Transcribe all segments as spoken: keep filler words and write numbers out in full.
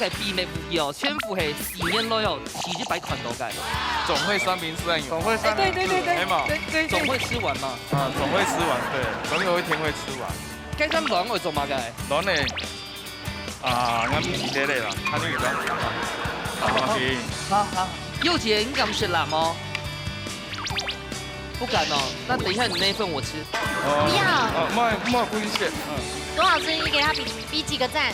个秘密武器哦，全部係四年來哦，第一擺看到个。總會三明治啊，有。總會三明治，哎，對，對，對，對。係嘛？對，對，對。總會吃完嘛。啊，總會吃完，對，總有一天會吃完。該張卵愛做麼个？卵呢？啊，𠊎毋記得了啦，還有一張。啊，OK。好，好。又姐，你敢食辣嗎？不敢哦，那等一下你那一份我吃。哦，不要。哦，莫，莫分析，嗯。多少只？你給他比，比幾個讚。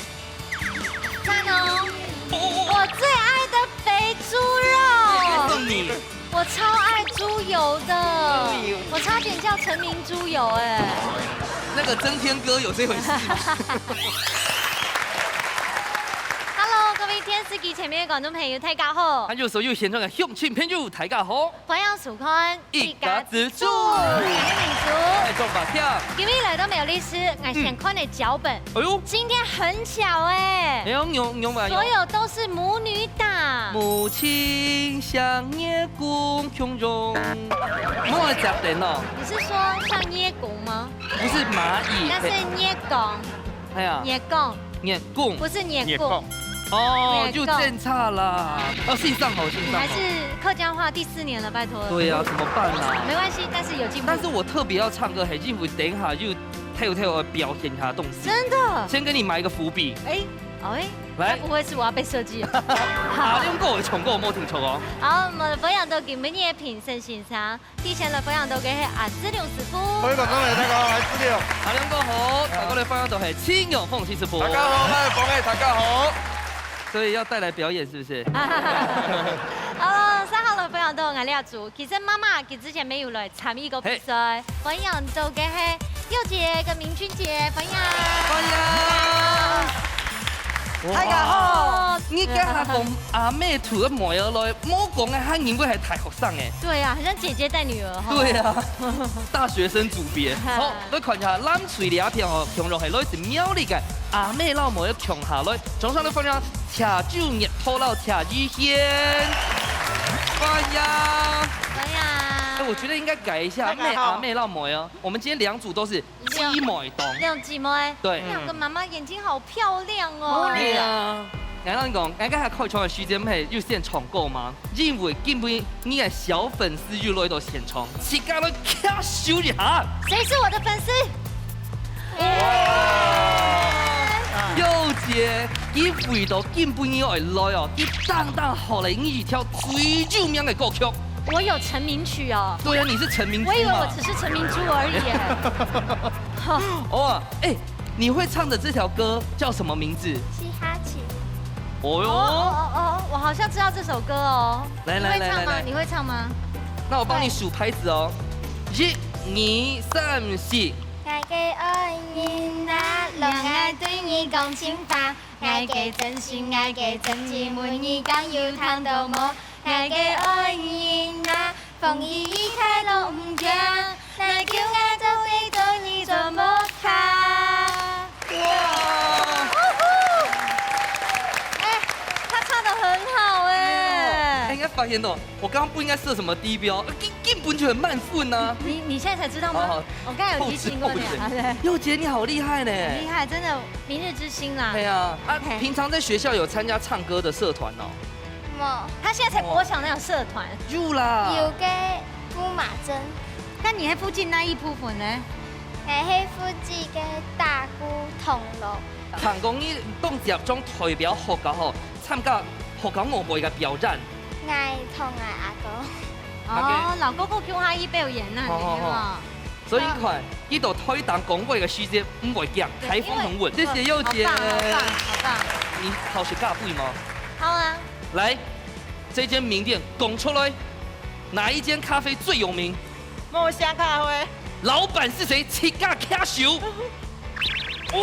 讚哦！我最愛的肥豬肉，送你。我超愛豬油的，豬油。我差點叫陳明豬油哎。那個曾天哥有這回事嗎？Hello，各位電視機前面的觀眾朋友，大家好。還有所有現場的鄉親朋友，大家好。歡迎收看 一家之煮。我係明珠。哎，做麼个？今日來到苗栗市，𠊎先看了腳本。哎喲。今天很巧哎。哎喲，牛，牛嘛有。所有都是母女檔。母親像月光共融。莫接等哦。你是說像月光嗎？不是螞蟻。那是月光。 哎呀，月光，月光。不是月光。月光。哦，月光。就正差啦。哦，姓上好，姓上好。你還是客家話第四年了，拜託。對呀，怎麼辦啊？沒關係，但是有進步。但是我特別要唱歌，還因為等一下又偷偷地表演一下動作。真的？先給你埋一個伏筆。哎，哦哎，來。該不會是我要被設計了？阿亮哥，我唱歌我沒聽錯哦。好，𠊎們歡迎到今晡日的評審先生。 第一先來歡迎到个係阿志良師傅。各位觀眾朋友，大家好，我係志良。阿亮哥好，大家來歡迎到係陳永鳳師傅。大家好，我係鳳仔，大家好。所以要帶來表演是不是？好，接下來歡迎到𠊎這組。其實媽媽佢之前沒有來參與過比賽，歡迎到个係佑姐跟明君姐，歡迎。歡迎。 大家好。哇，你這下講阿姆渡个妹仔來，莫講个，還以為係大學生欸。對啊，很像姐姐帶女兒哈。對啊，大學生組別。好，來看一下，藍隊這片哦，共樣係來自苗栗个阿姆摎妹仔共下來，掌聲來歡迎謝周月桃摎謝依軒。歡迎。歡迎。哎，我覺得應該改一下，大家好。阿姆，阿姆摎妹仔哦。我們今天兩組都是 姊妹檔。兩姊妹。對。兩個媽媽眼睛好漂亮哦。對啊。𠊎同你講，𠊎剛才開場个時間毋係有先唱歌嗎？因為今晡日个小粉絲又來到現場，自家來牽手一下。誰是我的粉絲？哇！佑姐，佢為到今晡日愛來哦，佢單單學了你一條最有名个歌曲。我有成名曲哦。對啊，你是成名豬嘛。我以為我只是成名豬而已耶。 哦，哎，你會唱的這條歌叫什麼名字？嘻哈奇。哦喲。哦，哦，哦，我好像知道這首歌哦。來，來，你會唱嗎？來，來，來。你會唱嗎？那我幫你數拍子哦。一、二、三、四。 哇！哎，他唱得很好哎。哎，應該發現到，我剛剛不應該設什麼低標，呃，根，根本就很滿分啊。你，你現在才知道嗎？好，好。我剛才有提醒過你啊。後知後覺。對。佑姐，你好厲害呢。很厲害，真的，明日之星啦。對啊，啊，嘿。平常在學校有參加唱歌的社團哦？ 無。他現在才國小哪有社團？有啦。有个跁馬針。該你係負責哪一部分呢？𠊎係負責个打鼓、銅鑼。聽講你當接種代表學校吼，參加學校外背个表演。𠊎同𠊎阿哥。哦，阿哥。摎哥哥共下去表演啊，好，好，好。你看哦。 所以你看，佢到台東講話个時節毋會驚，對，台風很穩。因為，謝謝佑姐。好棒，好棒，好棒。你好食咖啡嗎？好啊。來，這間名店講出來，哪一間咖啡最有名？無聲咖啡。老闆是誰？自家舉手。哇！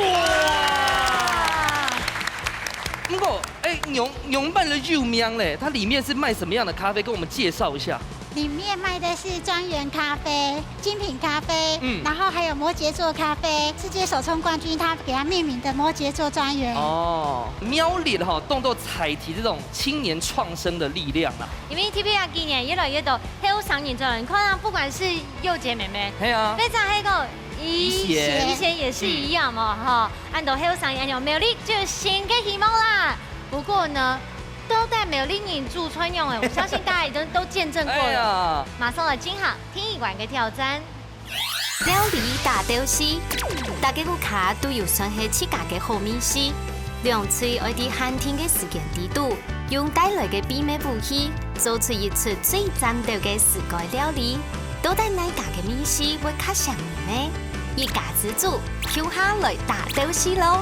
不過，哎，仰，仰般个有名咧？它裡面是賣什麼樣的咖啡？跟我們介紹一下。 裡面賣的是莊園咖啡、精品咖啡，嗯。然後還有摩羯座咖啡，世界手沖冠軍他給它命名的摩羯座莊園。哦，苗栗吼，當多彩提這種青年創生的力量啦。因為特別這幾年越來越多後生人轉來，你看啊，不管是佑姐妹妹，係啊。或者還有一個怡賢。怡賢也是一樣嘛，嗯。哈，恁多後生人有沒有？你就有新个希望啦。不過呢，到底苗栗人煮菜仰仔，我相信大家已經都見證過了。哎呀。馬上來進行第一關个挑戰。料理大鬥敘，大家屋下都有算係自家个好味緒，兩隊愛在限定个時間裡肚，用帶來个秘密武器，做出一出最讚鬥个自家料理。到底哪家个味緒會較餳人呢？一家之煮，共下來大鬥敘囉！ 好，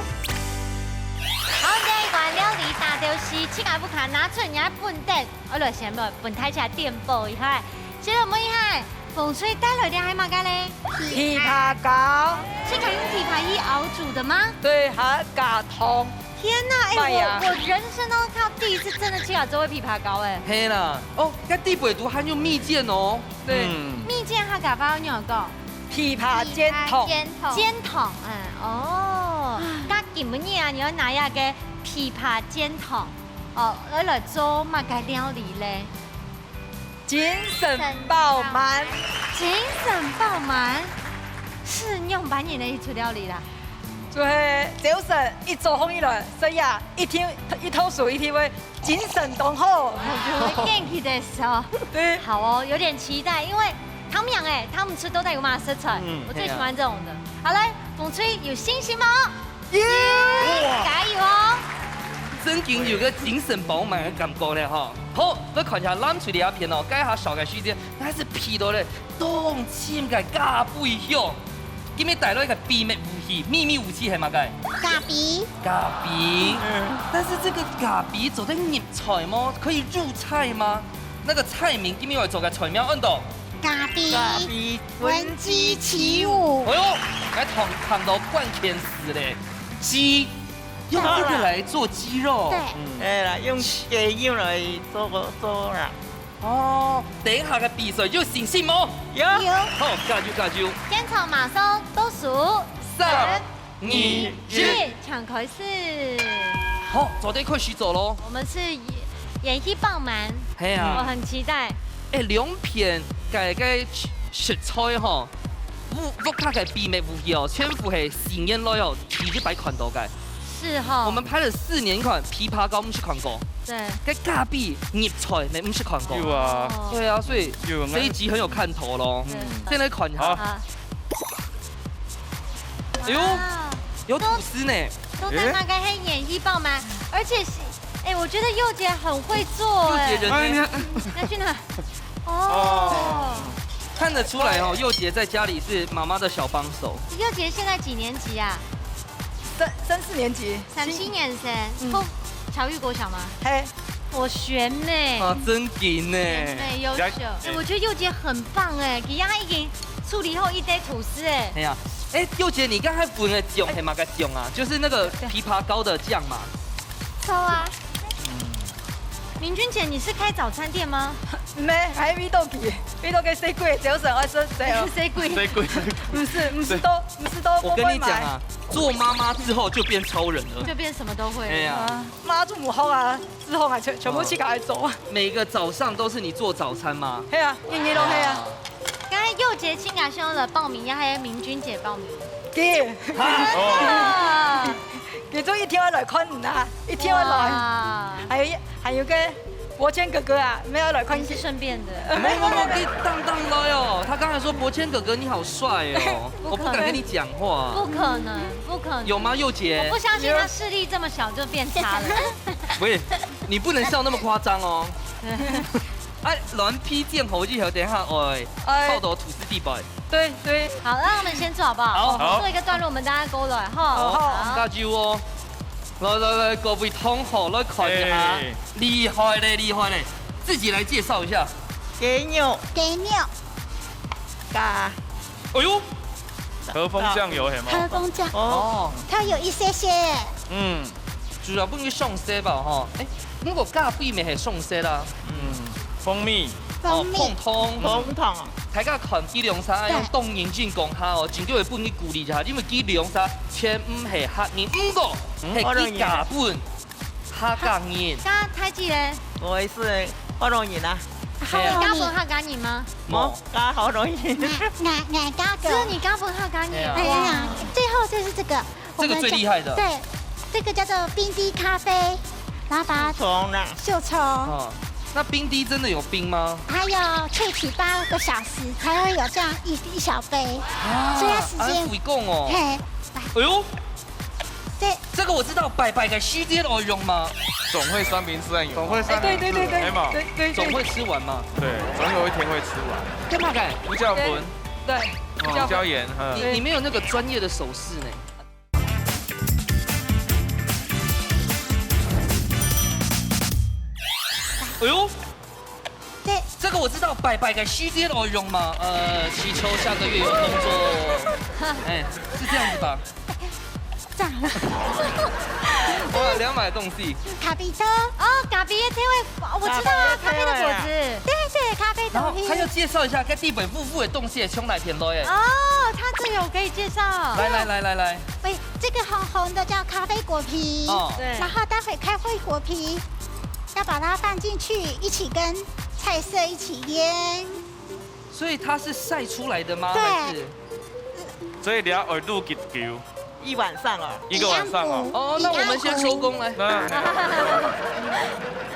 這一關料理大鬥敘，自家屋下拿出你个本等，𠊎來先來分大家點播一下。先來問一下，紅隊帶來个係麼个呢？枇杷膏。自家用枇杷去熬煮的嗎？對，還加糖。天哪，哎，媽呀。我，我人生當中看到第一次真的自家做个枇杷膏，哎。係啦，哦，該底背肚還有蜜餞哦。對。嗯。蜜餞客家話仰般講？枇杷煎糖。枇杷煎糖。煎糖，嗯，哦。該今晡日啊，你愛拿一個枇杷煎糖。 哦，愛來做麼个料理咧？精神飽滿。精神飽滿，係仰般形个一出料理啦？就係朝晨一早䟘起來，所以啊，一定，一到時一定會精神當好。就會元氣个時候。對。好哦，有點期待，因為湯圓欸，湯圓出到底有麼个色彩？嗯，我最喜歡這種的。係啊。好嘞，紅隊有信心嗎？ 耶！加油哦！正經有個精神飽滿个感覺咧吼。好，來看一下藍隊這片哦，該下燒个時間，該係鼻到咧，當深个咖啡香。今日帶來一個秘密武器，秘密武器係麼个？咖啡。咖啡。嗯。但是這個咖啡做得入菜嗎？可以入菜嗎？那個菜名今日愛做个菜名安到？咖啡。咖啡。聞雞起舞。哎喲，來聽，聽到關鍵詞咧，雞。 用這個來做雞肉。對。嗯。哎啦，用雞肉來做，做啦。哦，等一下个比賽有信心無？有。有。好，加油，加油。現場馬上倒數，三、三、二、二、一，一。請開始。好，做得開始做咯。我們是元氣爆滿，係啊。我很期待。哎，兩片个，个食材吼， 屋，屋下个秘密武器哦，全部係四年來哦，第一擺看到个。是吼。我們拍了四年款，枇杷膏毋識看過。對。該咖啡、入菜，你毋識看過。有啊。哦。對啊，所以有啊。這一集很有看頭咯。嗯。先來看一下。好。好。哎喲，哇。有吐司呢。都，都在那個黑眼一棒嗎？而且是，哎，我覺得佑杰很會做，哎。佑杰人呢？哎，你看。要去哪？ 哦。看得出來哦，佑杰在家裡是媽媽的小幫手。佑杰現在幾年級啊？三，三四年級。三四年生，嗯。哦，僑裕國小嗎？嘿。我學妹。啊，真緊呢。學妹優秀。了解。哎，我覺得佑杰很棒哎，佢也已經處理好一堆吐司哎。哎呀，哎，佑杰，你剛才聞的醬係麼个醬啊？就是那個枇杷膏的醬嘛。臭啊。 明君姐，你是開早餐店嗎？毋係，還係味道佢，味道佢細鬼，朝晨愛食，對哦。細鬼。細鬼。毋係，毋係都，毋係都。我跟你講啊，做媽媽之後就變超人了。就變什麼都會。哎呀。啊，媽做毋好啊，之後啊，全，全部自家來做。每個早上都是你做早餐嗎？係啊，日日都係啊。剛才佑杰親家兄來報名，也還有明君姐報名。佢。啊？真的？ 佢就一定愛來看你啊，一定愛來。哇。還有，還有個博謙哥哥啊，也愛來看你。是順便的。無，無，無，你當當來哦。他剛才說：「博謙哥哥，你好帥哦。」不可能。我不敢跟你講話。不可能，不可能。有嗎，佑杰？我不相信他視力這麼小就變差了。喂，你不能笑那麼誇張哦。哎，卵皮煎好以後，等一下，哎，哎。泡到吐司地板。 對，對。好，讓他們先做好不好？好。好。做一個段落，我們大家過來，哈。好。好。加油哦。來，來，來，各位同學，來看一下。哎。厲害咧，厲害咧。自己來介紹一下。雞肉。雞肉。加。哎喲。和風醬油，係無？和風醬。哦。哦。它有一些些。嗯。 主要分佢上色吧，吼。哎，毋過咖啡乜係上色啦。嗯，蜂蜜。哦，蜂蜜。紅糖。紅糖啊。大家看佢兩儕，對。用當認真講下哦，真正會分佢鼓勵一下，因為佢兩儕全毋係客人，毋過，嗯。係佢嫁分客家人。嫁大姊咧？我是學老人啊。係啊。你嫁分客家人嗎？無，嫁學老人。𠊎，𠊎，𠊎嫁个。只有你嫁分客家人。係啊。哎呀，最後就是這個。 這個最厲害的。我們叫，對，這個叫做冰滴咖啡。然后把它秀臭。秀臭。哦，那冰滴真的有冰吗？还有萃取八个小时才会有这样一，一小杯，啊，所以它时间，啊，会讲哦。嘿，哎呦，这，这个我知道，白白个时间好用吗？总会三明治按用。总会三明治。哎，对，对，对，对，没嘛。对，对，对。总会吃完嘛。对，总有一天会吃完。干嘛改？胡椒粉。对，对，哦，胡椒粉。胡椒盐，嗯。你，你没有那个专业的手势呢。 哎呦，这，这个我知道，白白个时间好用嘛，呃，祈求下个月有工作。哎，是这样子吧？这样。哇，两百东西。咖啡豆。哦，咖啡的甜味，我知道啊，咖啡的果子。对，对，咖啡豆皮。然后他要介绍一下，该地北夫妇的东西也冲来甜咯耶。哦，他这有可以介绍。来，来，来，来，来。喂，这个红红的叫咖啡果皮。哦。对。然后待会开会果皮，要把它放进去，一起跟菜色一起腌。所以它是晒出来的吗？对。还是？所以你要耳朵给丢。一晚上啊。一个晚上哦。哦，那我们先收工来。那，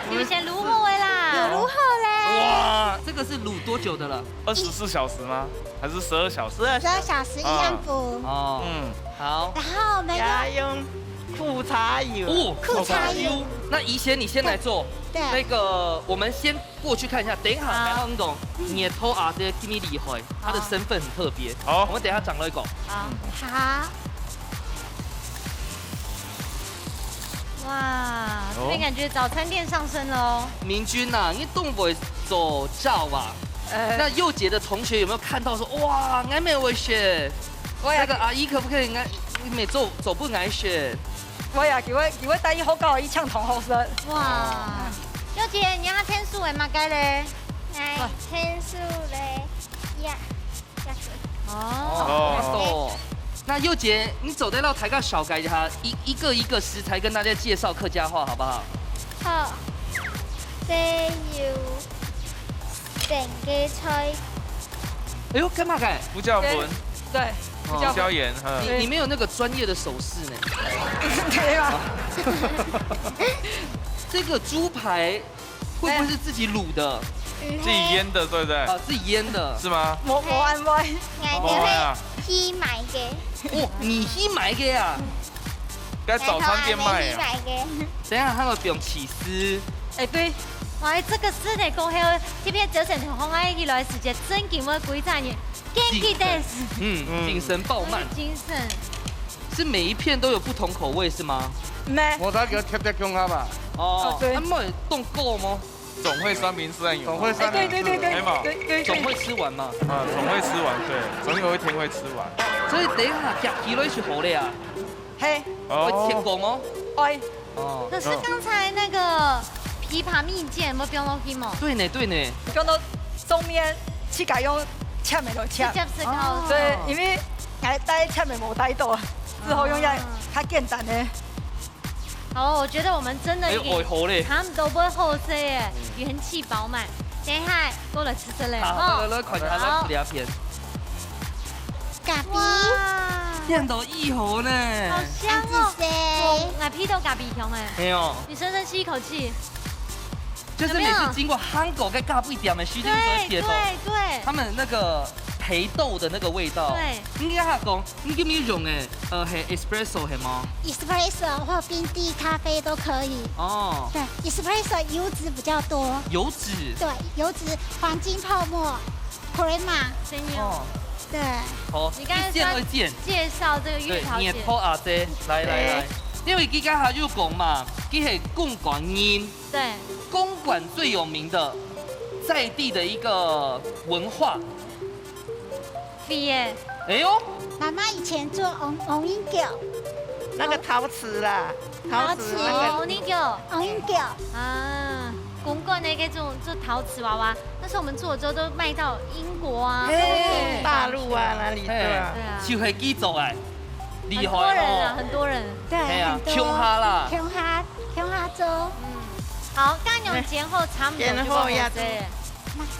你们先卤好了啦。有卤好嘞。哇，这个是卤多久的了？二十四小时吗？还是十二小时？十二小时一样煮。哦。嗯。好。然后我们要，要用苦茶油。哦，苦茶油。苦茶油。那怡贤，你先来做。对。那个，我们先过去看一下，等一下，好。等一下，你懂，你的偷啊，这个 Kimi 厉害，他的身份很特别。好。我们等一下掌了一口。好。好。哇，这边感觉早餐店上升了哦。哦。明君呐，你都会做早啊？呃。那佑杰的同学有没有看到说，哇，俺没有学？我也，那个阿姨可不可以俺，你每做，做分俺学？我也给我，给我带一口告一呛同好生。哇，佑杰，你要天数为嘛该嘞？来，天数嘞，呀。 哦。哦。那佑杰，你做得到大家紹介一下，一，一个一个食材跟大家介绍客家话，好不好？好，这有整个菜。哎呦，干嘛改？胡椒粉。对，对，哦。胡椒盐，嗯。你，你没有那个专业的手势呢。没有。这个猪排 会不会是自己卤的？嗯。自己腌的，对不对？啊，自己腌的。是吗？我，我安排。哦，哎呀。去买个。哦，你去买个啊？在早餐店卖啊？去买个。等一下，他们不用起司。哎，对。哇，这个是得讲，还有这边折成红啊，一来时间真给我鬼炸你。 元気です。嗯，嗯。精神饱满。精神。是每一片都有不同口味是吗？没。我再给我贴贴看看吧。哦，哦，对。啊，没有冻过吗？总会三明治按用。总会三明治。哎，对，对，对，对，没嘛。对，对，对。总会吃完嘛。啊，总会吃完，对，总有一天会吃完。所以等一下夹起来就好了呀。嘿。哦。会切过吗？会。 哦，可是刚才那个枇杷蜜饯有没有放落去嘛？对呢，对呢。放到中间，自家用切的就切。直接吃掉。哦。对，因为俺带切的没带到，只好用这样，啊。较简单的。好，我觉得我们真的已经，哎，好嘞。他们都不会后生耶，元气饱满。等一下，过来吃这嘞，好，哦。来，来，来，快点，来，好。来，来，片。 咖啡。哇。变到一盒呢。好香哦。安子生。哇，俺鼻到咖啡香哎。没有。你深深吸一口气。就是每次经过韩国个咖啡店的时间，就会觉得，有没有？对，对。他们那个焙豆的那个味道。对。应该他讲，你有没有用诶？呃，嘿，espresso 系吗？Espresso 或冰滴咖啡都可以。哦。对，espresso 油脂比较多。油脂。对，油脂、黄金泡沫、crema。真有。哦。对。好，你刚才一件二件。说介绍这个月桃姐。对，月桃阿姐，来，来，来。哎。因为佢刚才有讲嘛，佢系公馆人。对。公馆最有名的，在地的一个文化。 对耶。哎呦。妈妈以前做红，红英酒。那个陶瓷啦，陶瓷那个。陶瓷。哦，那个。红英酒。啊，公馆的那种做陶瓷娃娃，但是我们做了之后都卖到英国啊。嘿。大陆啊，哪里，嘿。对啊。对啊。就系佢做个，厉害哦。很多人啊，很多人。对，系啊，很多。乡下啦。乡下，乡下做。嗯，好，干用前后差不多就好了。前后也做。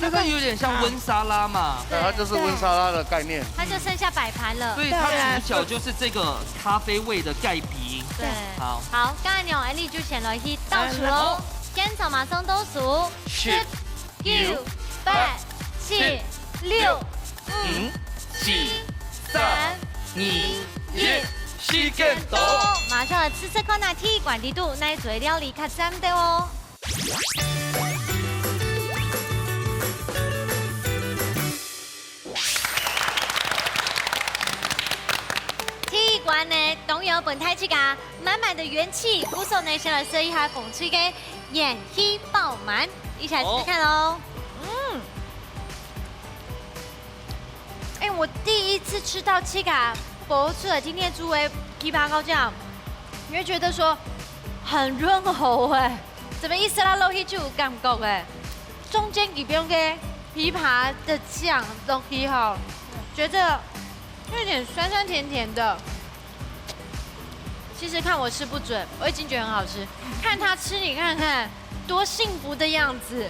这个有点像温沙拉嘛。对，它就是温沙拉的概念。它就剩下摆盘了。所以它主角就是这个咖啡味的盖比。对。好。好，刚才呢，Andy就先来去倒数喽。先从马上倒数，十、九、八、七、六、五、四、三、二、一，时间到。马上来试试看啊，第一关里肚哪一道料理较赞的哦。 第一关呢，當然分大自家滿滿的元氣，故所呢，先來試一下紅隊个元氣爆滿，一起來試試看哦。嗯，哎，我第一次吃到自家包出來，今天煮个枇杷膏醬，你會覺得說很潤喉哎，怎麼一食落去就有感覺哎。 中間裡邊个枇杷的醬落去吼，覺得有點酸酸甜甜的。其實看我吃不準，我已經覺得很好吃。看他吃，你看看，多幸福的樣子。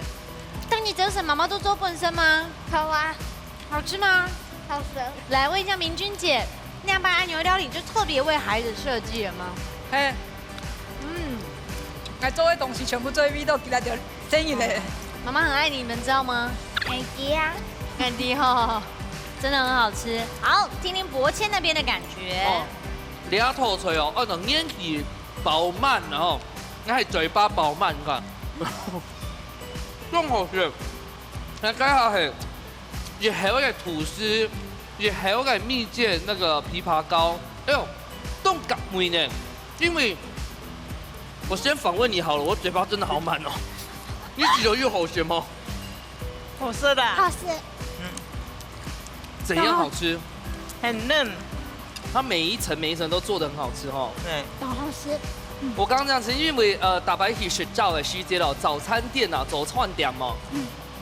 當你整身媽媽都做本身嗎？好啊。好吃嗎？好吃。來問一下明君姐，那把按牛料理就特別為孩子設計的嗎？嘿，嗯， 𠊎做个東西全部做得味道起來就生意嘞。媽媽很愛你，你們知道嗎？愛知啊。愛知吼，真的很好吃。好，聽聽伯謙那邊的感覺。哦，這道菜哦，按照年紀飽滿，然後，那還嘴巴飽滿，你看，真好食。那剛好係 一口个吐司，一口个蜜餞那個枇杷膏，哎呦，當合味呢。因為我先訪問你好了，我嘴巴真的好滿哦。你覺得又好吃嗎？好吃的。好吃。怎樣好吃？很嫩。它每一層每一層都做得很好吃哦。對。好好吃。我刚刚这样吃，因为呃，大家去食朝个时节咯，早餐店啊，早餐店嘛，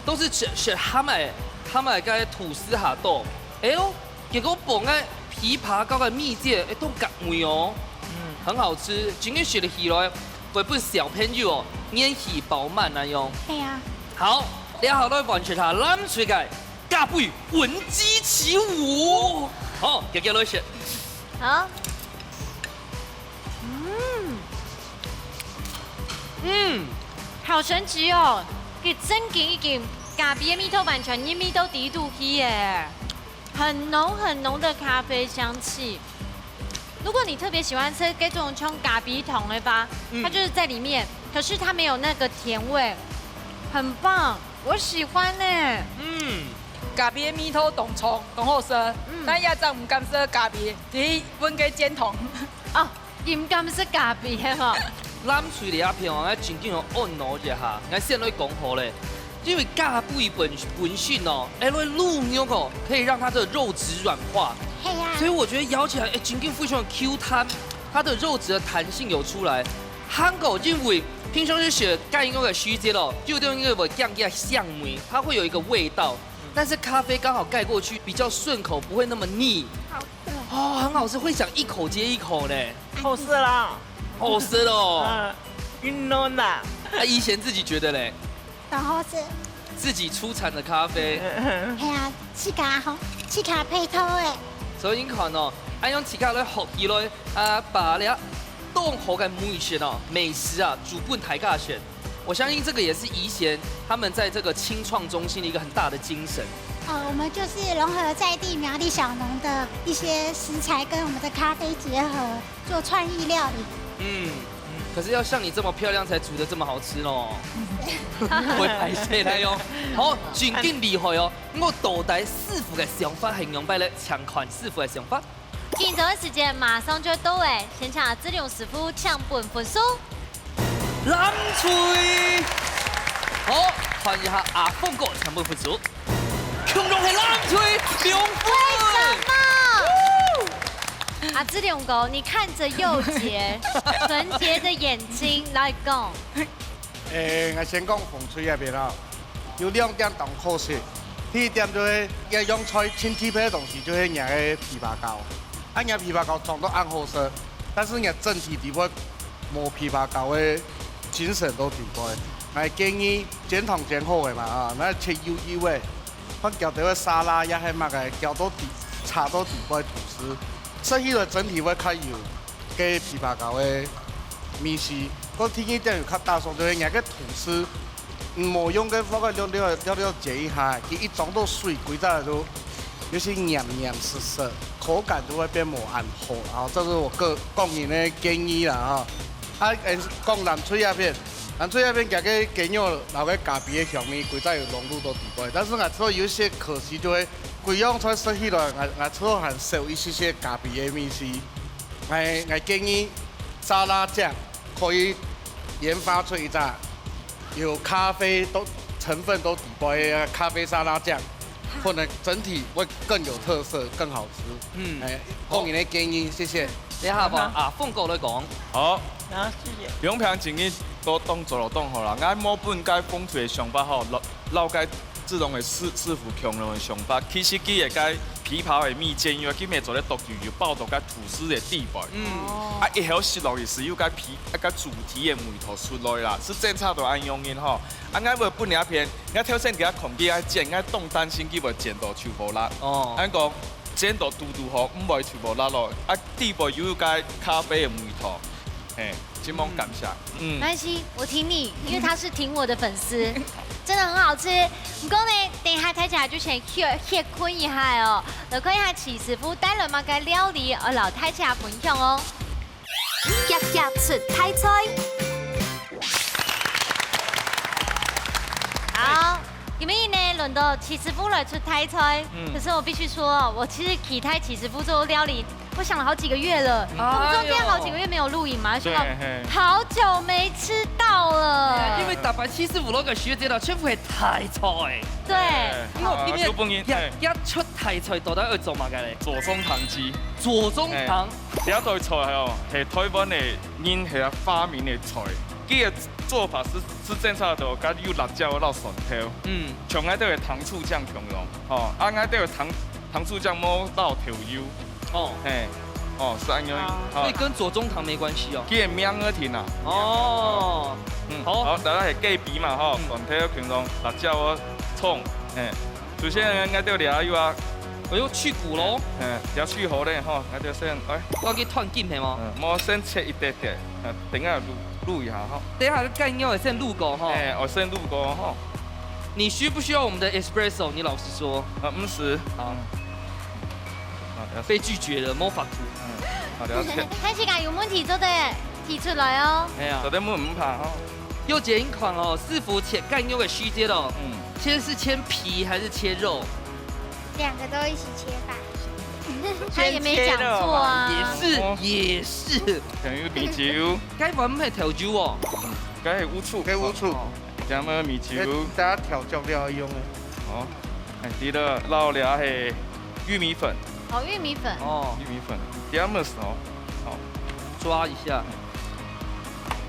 都是食食鹹个鹹个个吐司下肚。哎呦，結果放个枇杷膏个蜜餞，哎，都合味哦，很好吃，真个食得起來，會分小朋友哦，元氣飽滿那樣。係啊。好，這下來完成下藍隊个咖啡闻鸡起舞。好，繼續來食。好。 嗯，嗯，好神奇哦！佢真个已經咖啡个味道完全入味到底肚去耶，很濃很濃的咖啡香氣。如果你特別喜歡吃這種像咖啡糖的話，嗯，它就是在裡面，可是它沒有那個甜味，很棒，我喜歡呢。嗯，咖啡个味道當重，當好食，嗯，但也真毋敢食咖啡，只係搵个煎糖。哦， 你毋敢食咖啡係無？藍隊這片哦，𠊎正經有按摩一下，𠊎先來講好咧。因為咖啡本本身哦，哎，來滷肉哦，可以讓它的肉質軟化。係啊。所以我覺得咬起來，哎，正經非常的Q彈，它的肉質的彈性有出來。還過因為平常時食雞肉个時節咯，就有點因為會降低香味，它會有一個味道。但是咖啡剛好蓋過去，比較順口，不會那麼膩。好 哦，很好吃，會想一口接一口呢。好食啦。好食哦。嗯，恁嫩啦。啊，怡賢自己覺得咧？當好食。自己出產的咖啡。係啊，自家吼，自家配套的。所以你看哦，恁樣自家來學起來，啊，把這當好个美食哦，美食啊，煮分大家食。 我相信這個也是怡賢他們在這個青創中心的一個很大的精神。呃，我們就是融合在地苗栗小農的一些食材，跟我們的咖啡結合，做創意料理。嗯，可是要像你這麼漂亮才煮得這麼好吃咯。會敗勢來哦。好，真經厲害哦！𠊎到底師傅个想法係仰般咧？請看師傅个想法。 緊張个時間馬上就到了，先請阿志良師傅請分分數。藍隊，好，歡迎一下阿峰哥請分分數。共樣係藍隊兩分。為什麼？阿志良哥，你看著佑杰純潔的眼睛來講， 誒，𠊎先講紅隊該片啊，有兩點當可惜。第一點就係，這樣菜盡特別个東西，就係若个枇杷膏。啊，若枇杷膏裝到恁好食，但是若整體裡背無枇杷膏个精神都底背。𠊎建議煎糖煎好个嘛，啊，𠊎切幼幼个，放攪兜个沙拉也係麼个，攪到底，插到底背吐司，食起來整體會較有該枇杷膏个味緒。過第二點有較打爽，就係𠊎个吐司，嗯，無用該鑊个料料料料煎一下，佢一裝到水，歸隻就有些黏黏濕濕，口感就會變無恁好。啊，這是我個，個人个建議啦，哈。啊，誒，講藍隊這片， 藍隊這片佢个雞肉摎个咖啡个香味，歸隻有融入到底背。但是𠊎知有一些可惜，就係歸樣菜食起來，𠊎，𠊎知還少一些些咖啡个味緒。𠊎，𠊎建議沙拉醬可以研發出一隻有咖啡都成分都底背个咖啡沙拉醬，可能整體會更有特色，更好吃。嗯，哎，個人个建議，謝謝。這下吧，啊，鳳哥來講。好。 啊，謝謝。不用怕，今日都當做了當好啦。𠊎無分該鳳隊个想法吼，摎，摎該志榮个師，師傅共樣个想法。其實佢个該枇杷个蜜餞，因為佢乜做得剁幼幼，包到該吐司个底背。嗯。啊，一口食落去係有該枇，啊，該主題个味道出來啦，係正常都恁樣个吼。啊，𠊎會分這片，𠊎頭先佢講佢愛煎，𠊎當擔心佢會煎到手無力。哦。恁講，煎到堵堵好，毋會手無力咯。啊，底背有該咖啡个味道。 嘿，真無感謝。嗯。沒關係，我挺你，因為他是挺我的粉絲，真的很好吃。不過呢，等一下大家就先歇，歇睏一下哦，來看一下徐師傅帶來麼个料理，愛摎大家分享哦。夾夾出大菜。好，今日呢，輪到徐師傅來出大菜。嗯。可是我必須說，我其實期待徐師傅做料理 我想了好幾個月了，哎呦。我們中間好幾個月沒有錄影嘛，想到對，嘿。好久沒吃到了。哎呀，因為逐擺徐師傅摎个時節啦，全部係大菜。對。哎，因為今日啊，就分人，哎。佢，佢出大菜到底愛做麼个咧？左宗棠雞。左宗棠。哎，這道菜哦，係台灣个人係發明个菜。佢个做法係，係正常个，該有辣椒摎蒜頭。嗯。像𠊎兜个糖醋醬共樣，吼，啊，𠊎兜个糖，糖醋醬無落豆油。 哦。嘿，哦，係恁樣。啊，哦。所以跟左宗棠沒關係哦。佢个名仔定啊。哦。嗯，好。好，這下係雞皮嘛，吼，嗯。蒜頭、香菜、辣椒哦，蔥，嘿。首先，𠊎兜這有啊。哎喲，去骨咯。嘿，這去好咧，吼，𠊎兜先，哎。我去斷筋係無？嗯，無，先切一點點，呃，等下滷，滷一下，吼。等一下雞肉會先滷過，吼。哎，哦，先滷過，吼。你需不需要我們的espresso？你老實說。啊，毋使。好。嗯。 啊，了解。被拒絕了，無法度。嗯，好，了解。大自家有問題做得提出來哦。哎呀。做得問，毋怕吼。又剪一款哦，師傅切雞肉个時節哦。嗯。切是切皮還是切肉？兩個都一起切吧。他也沒講錯啊。也是，哦。也是。等於米酒。該碗毋係豆油哦。嗯，該係烏醋。該烏醋。哦。 這下米酒。大家調醬料用个。好，哎，對了，摎這係玉米粉。哦，玉米粉。哦。玉米粉，這樣子哦。好。抓一下。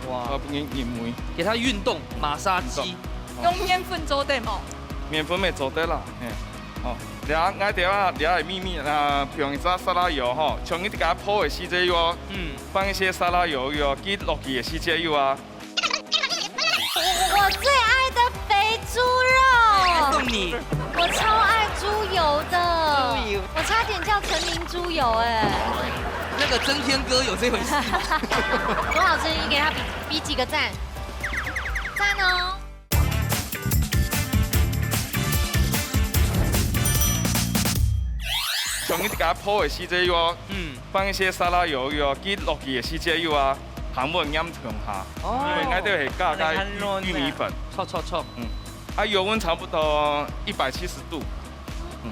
哇。啊，不然因為。給它運動，馬殺雞。運動。哦。用麵粉做得無？麵粉乜做得啦，嘿。哦，這下，𠊎等下，這下係秘密啊，譬如一隻沙拉油吼，像你自家泡个時節有哦。嗯。放一些沙拉油有哦，佢落去个時節有啊。 我最愛的肥豬肉。送你。我超愛豬油的。豬油。我差點叫陳明豬油哎。那個曾天哥有這回事嗎？多好吃，你給他比，比幾個讚。讚哦。像你自家泡个時節有哦。嗯。放一些沙拉油有哦，佢落去个時節有啊。 還會黏同下，哦。因為𠊎兜係加該玉，玉米粉。著，著，著。嗯。啊，油溫差不多一百七十度。嗯。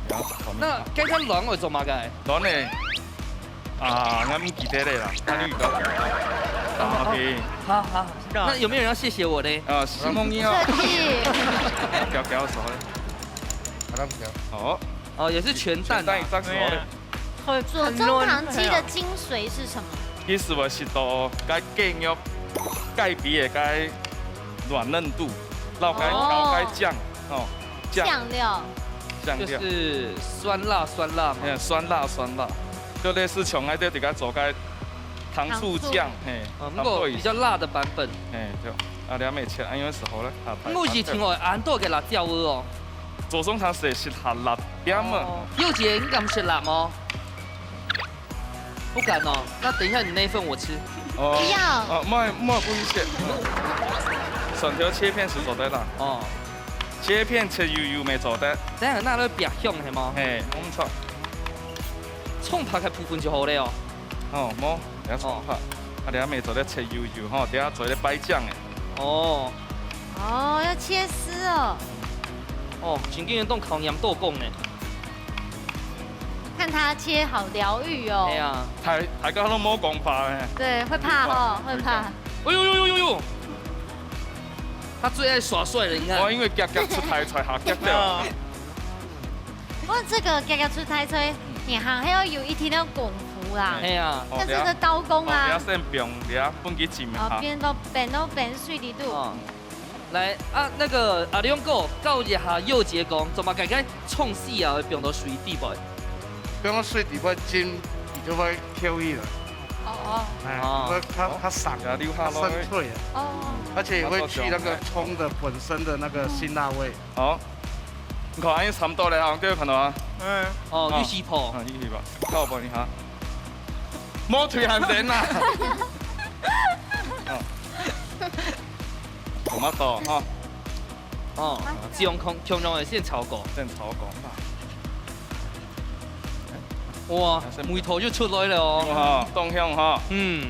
然後炒麵。那該个卵愛做麼个？卵呢？啊，𠊎毋記得了啦，啊，你預告。啊，OK。好，好，那有沒有人要謝謝我呢？啊，承蒙你哦。客氣。搞搞手嘞。好了，不要。好。哦，也是全蛋啊。全蛋一隻手嘞。 左宗棠雞的精髓是什麼？其實𠊎係到該雞肉，雞皮个該軟嫩度，摎該，哦。摎該醬，哦，醬。醬料。醬料。就是酸辣，酸辣嘛。嗯，酸辣，酸辣。就類似像𠊎兜自家做該糖醋醬，糖醋。嘿，嗯，不過比較辣的版本。差不多意思。嘿，對。啊，你還沒切，啊，因為係好了，啊，不過以前𠊎恁多个辣椒哦。左宗棠係食下辣點嘛。哦，又姐，你敢食辣嗎？不敢哦，那等一下你那份我吃。哦，不要。哦，莫，莫，不好意思。嗯。蒜頭切片係做得啦。哦。切片切幼幼乜做得。等下那個比較香係嗎？嘿，無錯。蔥白个部分就好了哦。哦，無，等下蔥白。哦。啊，等下乜做得切幼幼吼，等下做得擺醬誒。哦。哦，要切絲哦。哦，真經當考驗刀工呢。看他切好療癒哦。哎呀。大，大家都無講話誒。對，會怕吼，會怕。會怕。哎呦呦呦呦呦！他最愛耍帥了，你看。哦，因為遽遽出大菜，下遽遽。哦。 不過這個遽遽出大菜，你還，還要有一定的功夫啦。哎呀。哦，但是這刀工啊。哦，你要先放，你要分佢浸一下。哦，變到，變到，變水裡肚。哦。來啊，那個阿良哥，教一下又姐講，做麼个該蔥絲啊會放到水底背？放到水底背浸，佢就會Q去了。哦，哦。哎，哦。會較，較散，啊，流下來。較滲脆啊。哦。而且也會去那個蔥的本身的那個辛辣味。好。 你看，恁樣差不多了哈，各位朋友啊。嗯。哦，啊，玉溪婆。啊，玉溪婆，靠，幫你哈。莫推很遠啦。啊。Tomato哈。哦，這樣空，空中的先炒過。先炒過。哇，味道就出來了哦。有哈，當香哈。嗯。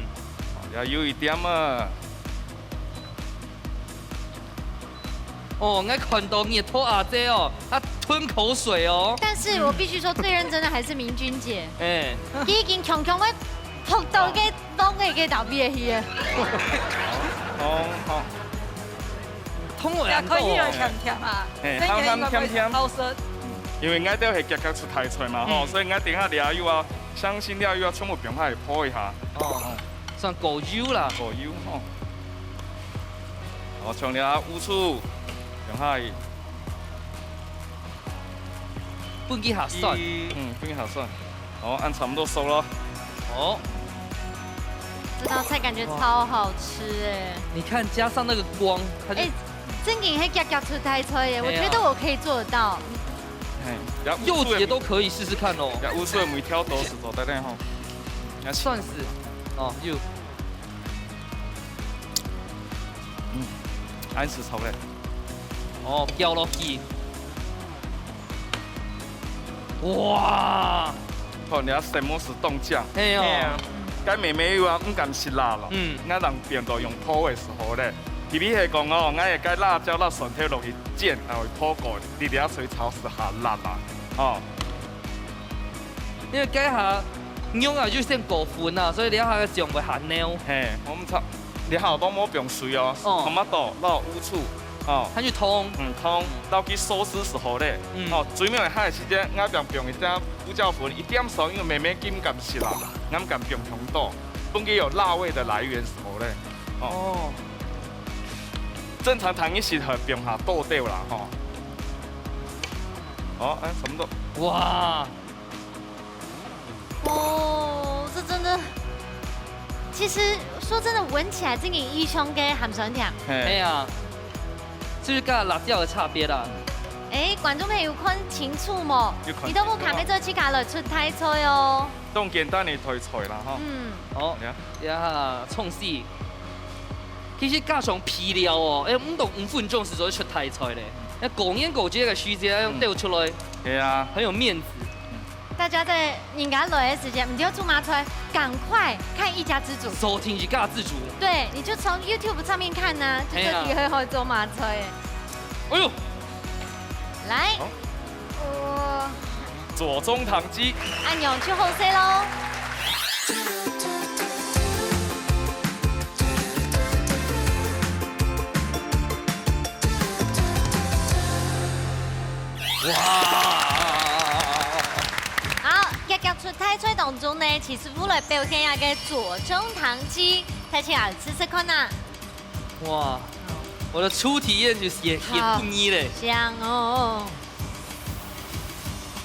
也有一點啊。 哦，𠊎看到熱頭阿姐哦，她吞口水哦。但是我必須說，最認真的還是明君姐。哎。佢已經強強个學到个當个个特別个戲啊。哦，好。通我也可以了，甜甜啊。嘿，這個應該會好吃。鹹鹹甜甜。因為𠊎兜係遽遽出大菜嘛，吼，嗯。所以𠊎等下料又要，香辛料又要全部放下去烰一下。哦，算過油啦。過油，吼。 哦，像這烏醋，用下去。分佢下酸。嗯，分佢下酸。哦，恁差不多熟了。哦。這道菜感覺超好吃哎。你看，加上那個光，它就，哎，真的很遽遽出大菜耶，我覺得我可以做得到。哎呀。嘿，然後烏醋的，又姐都可以試試看哦。然後烏醋的每條都係做得的吼。算是，哦，有。 嗯，恁樣炒咧。哦，攪落去。哇！看你啊，什麼是凍醬？嘿哦。嘿啊。該妹妹又啊，毋敢食辣咯。嗯。𠊎人變到用烰个時候咧，特別係講哦，𠊎會該辣椒、辣蒜頭落去煎，然後烰過，你這下水炒係下辣啊，哦。因為該下肉啊，就先過粉啊，所以這下个醬會下濃。嘿，我們炒 你好多無放水哦，哦。Tomato，落烏醋，哦。下去燙。嗯，燙，落去收絲時候咧，嗯。哦，最尾下个時間，𠊎放放一隻胡椒粉，一點少，因為妹妹佢毋敢食啦，𠊎毋敢放忒多，分佢有辣味的來源時候咧，哦。哦。正常糖一時係放下多兜啦，吼。哦，哎，差不多。哇！ 哦，這真的，其實說真的，聞起來真的異香个鹹酸甜。嘿。哎呀，這就跟辣椒的差別啦。哎，觀眾朋友看清楚無？有看清楚啊。你都無看到自家來出大菜哦。當簡單个大菜啦，吼。嗯。哦，呀。呀，蔥絲。其實加上配料哦，哎，毋到五分鐘時就出大菜咧。那過年過節个時節，用兜出來，嗯。對啊。很有面子。 大家在人家來个時間，毋知愛做麼菜，趕快看一家之煮。收聽一家之煮。對，你就從YouTube上面看吶，就知佢會好做麼菜。哎喲，來，好。呃，左宗棠雞。恁樣就好勢咯。 哇！好，遽遽出大菜當中呢，徐師傅來表現一個左宗棠雞，大家試試看啊。哇，我的初體驗就是也，也好，不膩嘞。香哦。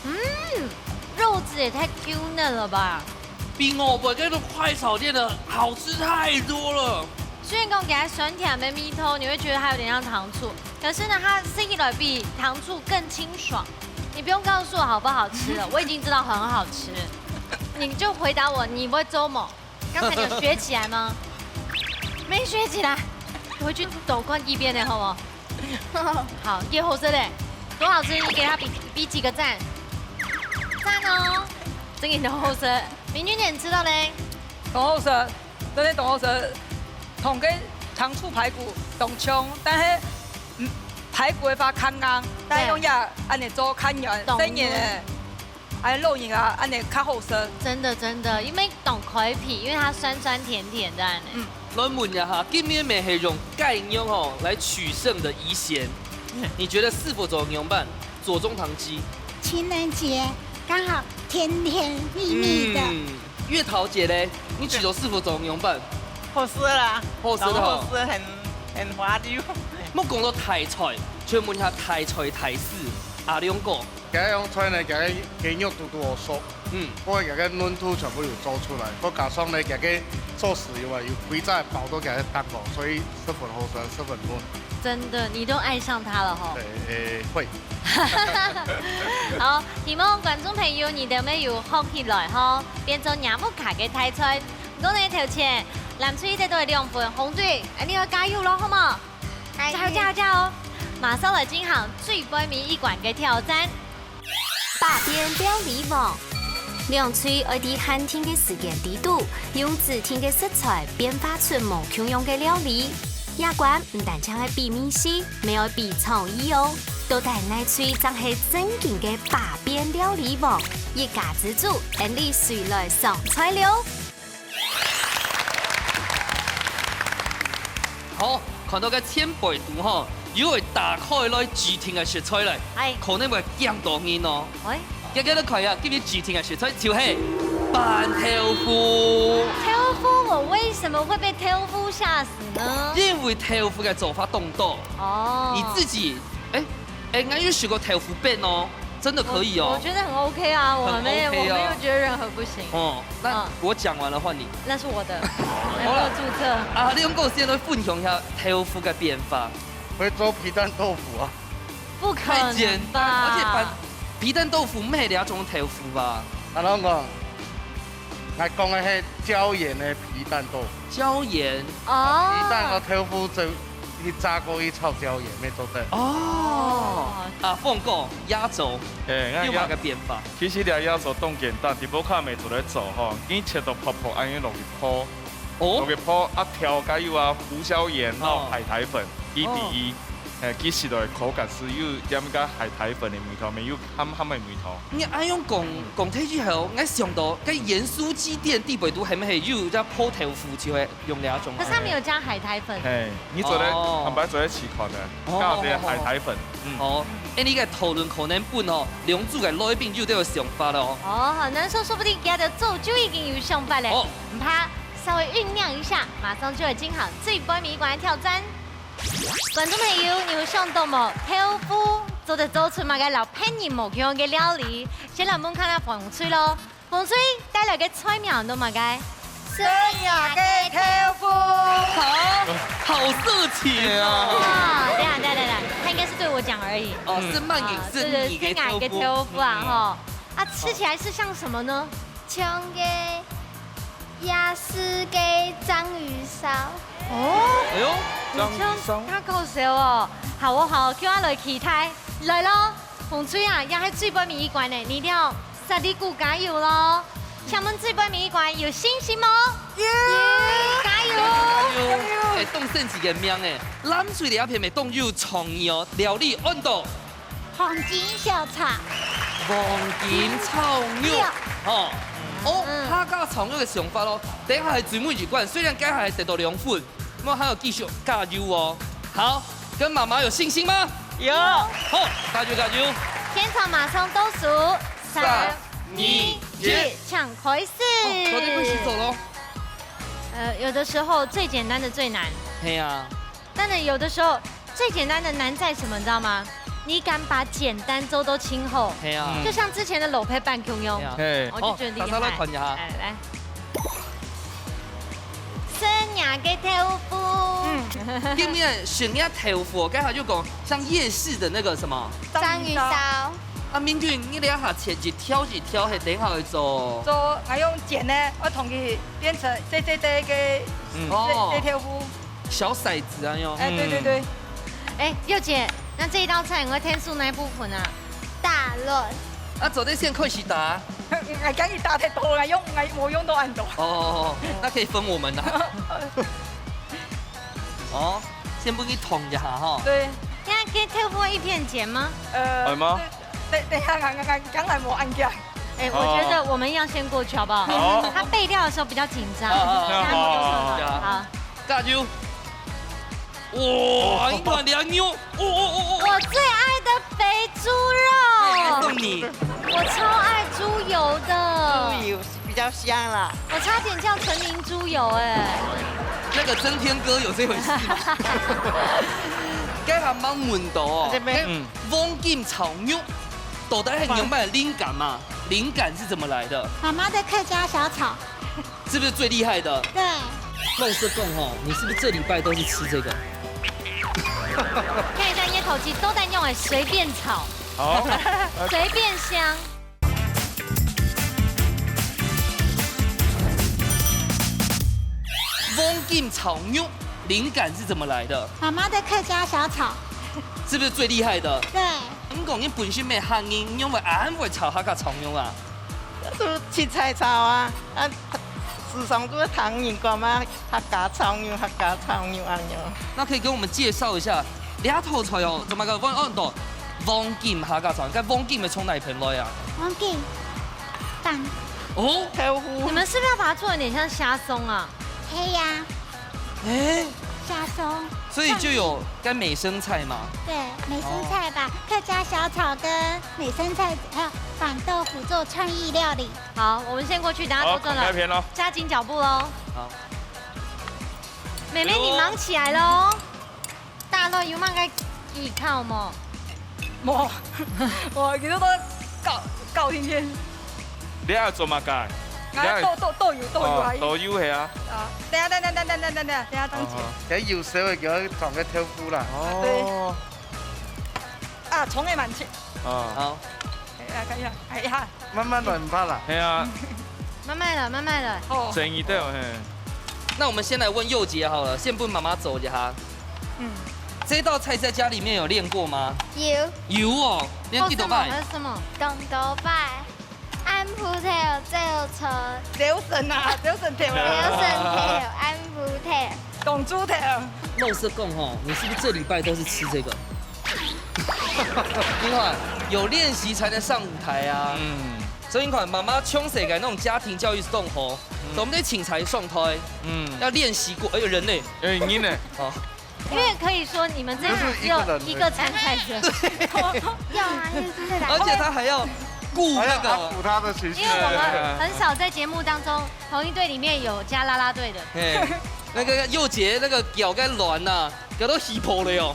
嗯，肉質也太Q嫩了吧。比外背該種快炒店的好吃太多了。雖然講給它酸甜的味道，你會覺得它有點像糖醋，可是呢，它吃起來比糖醋更清爽。你不用告訴我好不好吃了，我已經知道很好吃。你就回答我，你會做麼？剛才你有學起來嗎？沒學起來，回去多看一遍的好不好？好，也好食嘞，多好吃，你給它比比幾個讚。讚哦，真的好食。明君姐，你食著咧？當好食，真的當好食。同个糖醋排骨當像，但是，嗯，排骨个話較硬，但係用這恁樣做較軟，當嫩。細人仔，恁樣老人啊，恁樣較好食。真的真的，因為當開胃，因為它酸酸甜甜的恁樣。嗯。來問一下，今日乜係用雞肉吼來取勝的怡賢，你覺得師傅做仰般？左宗棠雞。情人節剛好甜甜蜜蜜的。嗯，月桃姐咧，你取到師傅做仰般？好食啦，好食的吼。當好食，很很滑溜。莫講到大菜，就問一下大菜大師阿良哥。 佢个樣菜呢，佢个雞肉嘟嘟好熟，嗯。不過佢个嫩度全部有做出來，再加上呢，佢个source有啊，有幾隻包到佢个蛋黃，所以十分好食，十分嫩。真的，你都愛上它了吼。對，誒，會。好，希望觀眾朋友你兜乜有學起來吼，變做若屋下个大菜。毋過呢，頭前藍隊得到兩分，紅隊，哎，你要加油咯，好無？ 加油，加油，加油！馬上來進行最背尾一關个挑戰。百變料理王，兩隊愛在限定个時間裡肚，用指定个食材變化出無共樣个料理。這關毋單淨係比味緒，乜愛比創意哦。到底哪隊正係正經个百變料理王？一家之煮，𫣆俚隨來上菜了。 好，看到个前輩肚吼，又會打開來指定个食材來，哎。可能會驚到人哦。哎。大家來看一下，今日指定个食材就係粄豆腐。豆腐，我為什麼會被豆腐嚇死呢？因為豆腐个做法當多。哦。你自己，哎，哎，𠊎有食過豆腐粄哦。 真的可以哦。我，我覺得很OK啊，我沒有，很OK啊。我沒有覺得任何不行。哦，那，嗯。我講完了，換你。那是我的，我沒有註冊。好了。啊，你用夠先來分享一下豆腐个變化。會做皮蛋豆腐啊。不可能吧？太簡單，而且把皮蛋豆腐乜係這種豆腐吧？啊，老公，來講个係椒鹽个皮蛋豆腐。椒鹽。哦。皮蛋和豆腐就 去炸過去炒椒鹽，乜做得。哦，啊，鳳哥，鴨軸，哎，那鴨，又換個變法。其實這鴨軸當簡單，直播看乜做得做吼，你切到薄薄，恁樣落去泡，哦。落去泡，啊，調加油啊，胡椒鹽，哦。然後海苔粉，一比一。哦。哎，其實个口感係有點个海苔粉个味道，乜有鹹鹹个味道。你恁樣講，講忒以後，𠊎想到該鹽酥雞店底背肚係毋係有隻泡豆腐就係 用這種。可是他們有加海苔粉。嘿，你做得，哦。坦白做得試看的，哦，加點海苔粉。嗯。哦，哎，你个討論可能分哦，兩組个來賓有兜有想法了哦。哦，難說，說不定佢兜做就已經有想法了。哦。毋怕，稍微醞釀一下，馬上就會進行最尾一關个挑戰。觀眾朋友，你有想到無？豆腐做得做出麼个摎別人無共樣个料理？先來問看下紅隊咯。 紅隊帶來个菜名安到麼个？生日个豆腐。好，好色情哦。啊，等一下，等一下，等一下，他應該是對我講而已。哦，嗯。是慢飲，啊，是你个豆腐。對，對，是𠊎个豆腐啊，嗯。吼。啊，吃起來是像什麼呢？像个夜市个章魚燒。哦。哎喲，章魚燒。你像，他夠熟哦。好哦，好哦，叫他來期待。來咯。 紅隊啊，這係最尾一關呢，你一定要煞力加油咯！請問最尾一關有信心無？有！加油！加油！哎，當生氣个名哎，藍隊這片乜當有創意哦，料理安到黃金小炒。黃金炒肉，有。吼，哦，嗯。客家炒肉个想法咯，等一下係最尾一關，雖然該下係得到兩分， 𠊎還要繼續加油哦。好，跟媽媽有信心嗎？有。好，加油加油！現場馬上倒數，三、三、二、二、一，一。請開始。哦，早點開始做咯。呃，有的時候最簡單的最難。嘿啊。但是有的時候最簡單的難在什麼，你知道嗎？你敢把簡單做到盡好。嘿啊。嗯。就像之前的老配版共樣。嘿啊。嘿。我就覺得厲害。哦，大家來看一下。來，來。伢个豆腐。嗯。今日選伢豆腐，剛才就講像夜市的那個什麼？章魚燒。章魚燒。啊，明君，你這下切一條一條，係等下會做？做，𠊎用剪个，𠊎同佢變成細細个个，嗯。哦。細，細豆腐。小骰子啊，用。哎，對，對，對。嗯。哎，佑姐，那這一道菜你會添手哪一部分啊？大卵。啊，做得先開始打。 𠊎驚佢打忒多，𠊎用，𠊎無用到恁多。哦，那可以分我們啊。哦，先分佢燙一下哈。對。那給豆腐一片剪嗎？呃，係嗎？等，等，等一下，𠊎，𠊎，𠊎，剛才無恁樣。哎，我覺得我們要先過去好不好？好。他備料的時候比較緊張，好，好，好，這樣子就好。好。好。加油！ 哇，你看這肉，哦，哦，哦，哦。我最愛的肥豬肉。送你。我超愛豬油的。豬油比較香啦。我差點叫陳明豬油，哎。那個曾天哥有這回事嗎？該還蠻穩的哦。這邊。該黃金炒肉，到底係仰般个靈感嘛？靈感是怎麼來的？媽媽的客家小炒。 是不是最厲害的？對。老實講吼，你是不是這禮拜都是吃這個？看一下這頭雞都在用欸，隨便炒。好。隨便香。黃金炒肉，靈感是怎麼來的？媽媽的客家小炒。是不是最厲害的？對。你講你本身無客人，你仰會恁會炒客家炒肉啊？ 就係切菜炒啊，啊，時常就會聽人講嘛，客家炒肉，客家炒肉恁樣。那可以跟我們介紹一下，這道菜哦，怎麼个？我，我，黃金客家炒，該黃金係從哪片來啊？黃金，蛋。哦。豆腐。你們是不是要把它做得有點像蝦鬆啊？係啊。 欸，蝦鬆。所以就有該美生菜嘛。對，美生菜把客家小炒跟美生菜還有板豆腐做創意料理。好，我們先過去，等下多賺了，好，趕快片咯。加緊腳步咯。好。妹妹，你忙起來咯。大亂有麼个技巧無？ 無，無，其實都搞，搞定定。你愛做麼个？你愛啊，豆，豆，豆油，豆油啊，哦，豆油係啊。啊，等下，等下，等下，等下，等下，等下，等下，等下。哦。該有時候會叫佢放个豆腐啦。哦。啊，蔥也蠻切。哦。好。哎呀，看一下，哎呀。 慢慢來，毋怕啦。係啊。慢慢來，慢慢來。哦。誠意對哦，嘿。那我們先來問佑杰好了，先分媽媽走一下。嗯。這道菜在家裡面有練過嗎？有。有哦，你練幾多擺？還有什麼？當多擺。暗晡頭朝晨。朝晨啊，朝晨頭啊。朝晨頭，暗晡頭。公主頭。老實講吼，你是不是這禮拜都是吃這個？ 你看，有練習才能上舞台啊。嗯。所以你看，媽媽從細个那種家庭教育係當好，嗯。總得請才上台，嗯。要練習過，哎呦，人呢？哎，你呢？哦。因為可以說你們這一次只有一個參賽者。對。要啊，因為是在打。而且他還要顧那個。還要安撫他的情緒。因為我們很少在節目當中，同一隊裡面有加啦啦隊的。嘿，那個佑杰那個腳該軟吶，腳都起泡了喲，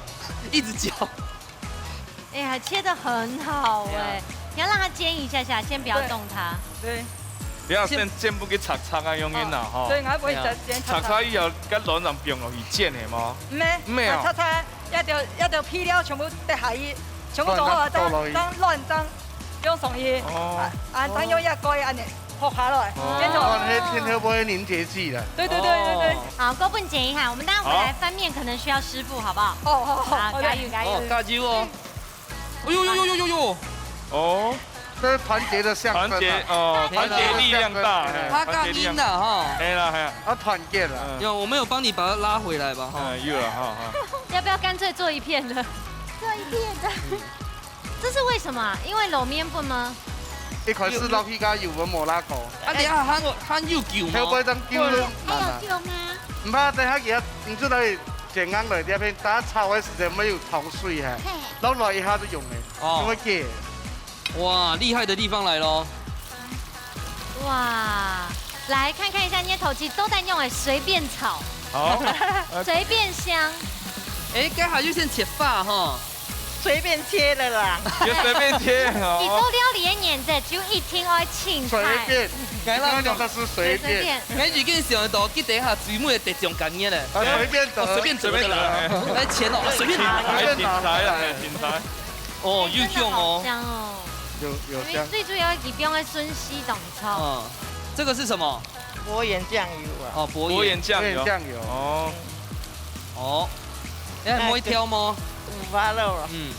一直叫。 哎呀，切得很好哎，對啊。你要讓它煎一下下，先不要動它。對。對。不要先，先煎，煎分佢赤赤啊，用緊啦，哦，吼。對，𠊎會煎，煎赤赤。赤赤以後，該卵仁放落去煎係無？毋係，毋係哦。赤赤，一條，一條配料全部跌下去，全部做好，正，正卵正放上去，哦。啊，啊，正用一個恁樣。 烰下來，哦。變成，哦，那天天會不會凝結劑了？對，對，對，對，對。哦。好，各位剪一下，我們待會回來翻面可能需要師傅，好不好？哦，好，好，好，好，加油，加油。哦，加油哦。哎呦呦呦呦呦呦。哦。這是團結的象徵啊。團結，哦，團結力量大，團結的象徵。哎，他剛贏了哈。團結力量大。哎啦，哎呀。啊，團結了。嗯。有，我們有幫你把它拉回來吧，哈。嗯，有了，哈，哈。要不要乾脆做一片的？做一片的。嗯。 這是為什麼啊？因為滷麵粉嗎？一開始落去該油溫無罅高。啊，等下還有，還有救嗎？後尾正救了，還有救嗎？毋怕，等下佢，你就來煎硬來，這片，等下炒个時間會有湯水哈，嘿。落來一下就溶了，哦。因為佢，哇，厲害的地方來咯。哇，來看看一下，這頭雞都在用欸，隨便炒，好。隨便香。欸，該下就先切花吼。隨便切的啦。就隨便切哦。你做料理个原則，只有一定愛清彩。隨便，你剛剛講的是隨便。隨便。𠊎已經想得到，佢等下最尾个得獎感言了。啊，隨便得。哦，隨便得的啦。隨便得。來，錢哦，隨便拿。隨便拿。請菜啦，請菜。哦，有香哦。好香哦。有，有香。因為最主要佢放个順序當中。嗯，這個是什麼？ 薄鹽醬油啊。哦，薄鹽。薄鹽醬油。薄鹽醬油。哦。哦。哎，那個，摸一條嗎？五花肉啊。嗯。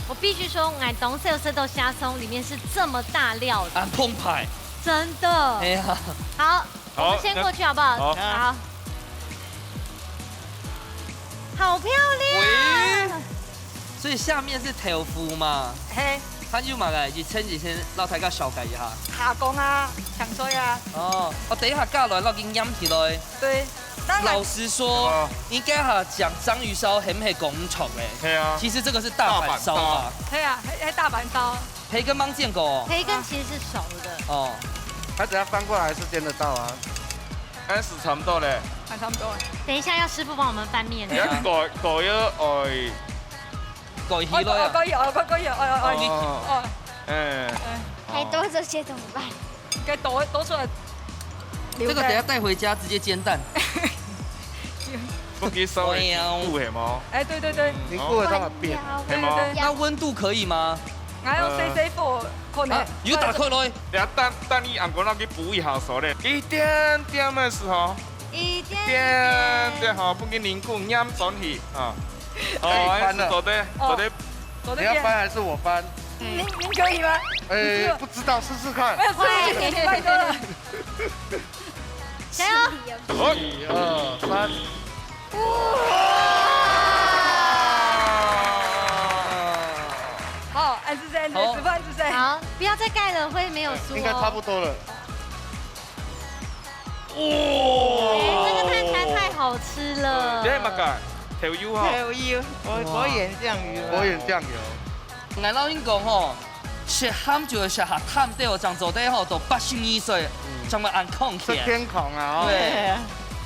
我必須說，𠊎當少食到蝦鬆裡面是這麼大料的。很澎湃。真的。哎呀。好，好，我們先過去好不好？那，好。好。好漂亮。喂。 所以下面是豆腐嘛？嘿。還有麼个？以前，以前，摎大家紹介一下。蝦公啊，香菜啊。哦，哦，等一下，加落落去黏起來。對，當然。老實說，哦。你剛才講章魚燒，還沒講錯欸。對啊。其實這個是大阪燒吧？大阪燒。對啊，還，還大阪燒。培根剛見過哦。培根其實是熟的。哦。它只要翻過來是煎得到啊。 還係差不多咧。還差不多。等一下要師傅幫我們翻面。你要改，改了，哎。改起來啊。哦，改，哦，改，改，哦，哦，哦。哦。哎。哎。太多這些怎麼辦？該多，多出來。這個等下帶回家直接煎蛋。不給稍微凝固，嘿嗎？哎，對，對，對。凝固了它會變。對，對，對。那溫度可以嗎？還要細細火，可能。啊，有打開來。 等下等，等你阿公那去補一下手咧，一點點个時候，一點點吼，分佢凝固黏轉去啊。哦，可以翻了。哎，係做得，哦。做得。做得變。你要翻還是我翻？您，您可以嗎？哎，你可以。不知道，試試看。沒有，試試看，拜託了。加油！一二三。 好，恁仔細，恁仔細，好。示範恁仔細。好，不要再蓋了，會沒有酥哦。應該差不多了。哎，這個看起來太好吃了。這係麼个？豆油哈。豆油，我，哇。我鹽醬油啊。我鹽醬油。𠊎摎你講吼，食鹹就係食下淡兜，正做得吼，到八十二歲，嗯。正會恁康健。是健康啊，哦。對。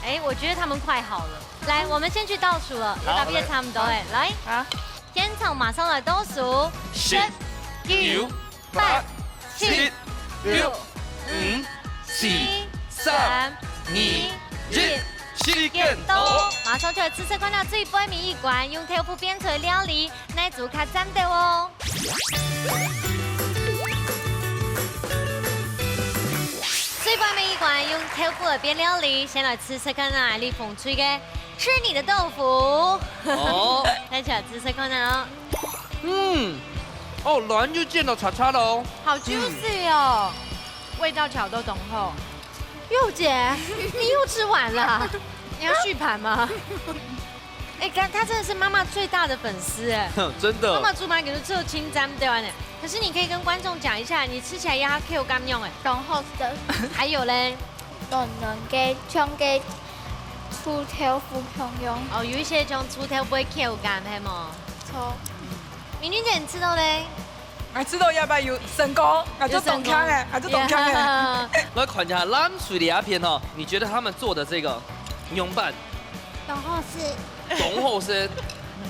哎，我覺得他們快好了。 來，我們先去倒數了，好。也差不多欸。來，好。現場馬上來倒數，十、十、九、九、八、八、七、七、六、六、五、五、四、四、三、三、二、二、一，一，時間到。馬上就來試食看啊，最背尾一關，用豆腐變出來个料理，哪組較讚兜哦？ 最背尾一關用豆腐來變料理，先來試食看啊，你紅隊个吃你的豆腐。哦。來，試食看啊。嗯，哦，卵又煎到脆脆咯。好juicy哦，嗯。味道調到當好。佑姐，你又吃完了，你要續盤嗎？ 哎，看，她真的是媽媽最大的粉絲哎。真的。媽媽煮飯就是做清淡對吧呢？可是你可以跟觀眾講一下，你吃起來也口感樣哎。當好食。還有嘞？軟軟个，像个臭豆腐共樣。哦，有一些像臭豆腐个口感，係無？錯。明君姐，你吃到嘞？ 𠊎知道這擺有成功，𠊎就當慶欸，有成功。𠊎就當慶欸。來看一下藍隊這片哦，你覺得他們做的這個仰般？當好食。當好食。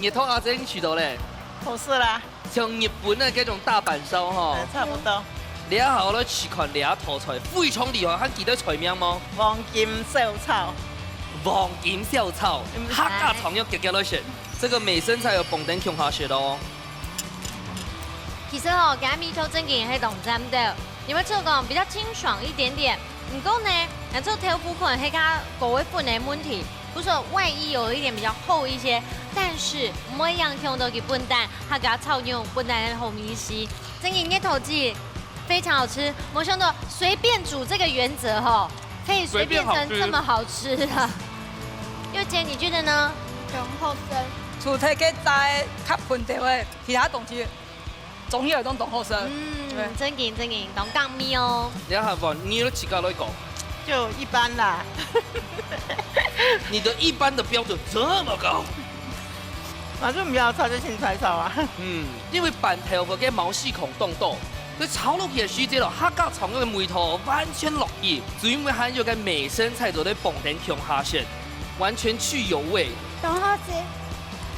日頭阿姐你試到咧？好食啦。像日本个該種大阪燒吼。嗯，差不多。這下來試看這道菜，非常厲害，還記得菜名無？黃金小炒。黃金小炒，嗯，客家菜要遽遽來食，這個美生菜有放等共下食哦。 其實吼，該味道正經係當讚兜，因為就講比較清爽一點點。毋過呢，若做豆腐可能係較高个分个問題，故所外衣有一點比較厚一些，但是毋會影響到佢本身客家炒肉本身个好味緒。正經个豆腐非常好吃，無想到隨便煮這個原則吼，可以隨便成這麼好吃啊。隨便好吃。佑姐，你覺得呢？當好食。除忒該隻較賁兜个，其他東西 中藥都當好食。嗯，對。正經，正經，當講究哦。你還問，你有自家來講。就一般啦。你的一般的標準這麼高？反正毋要炒就青菜炒啊。嗯，因為粄條个該毛細孔當多，所以炒落去个時節咯，客家炒肉个味道完全落去，主要還有該美生菜做得放等共下食，完全去油味。當好食。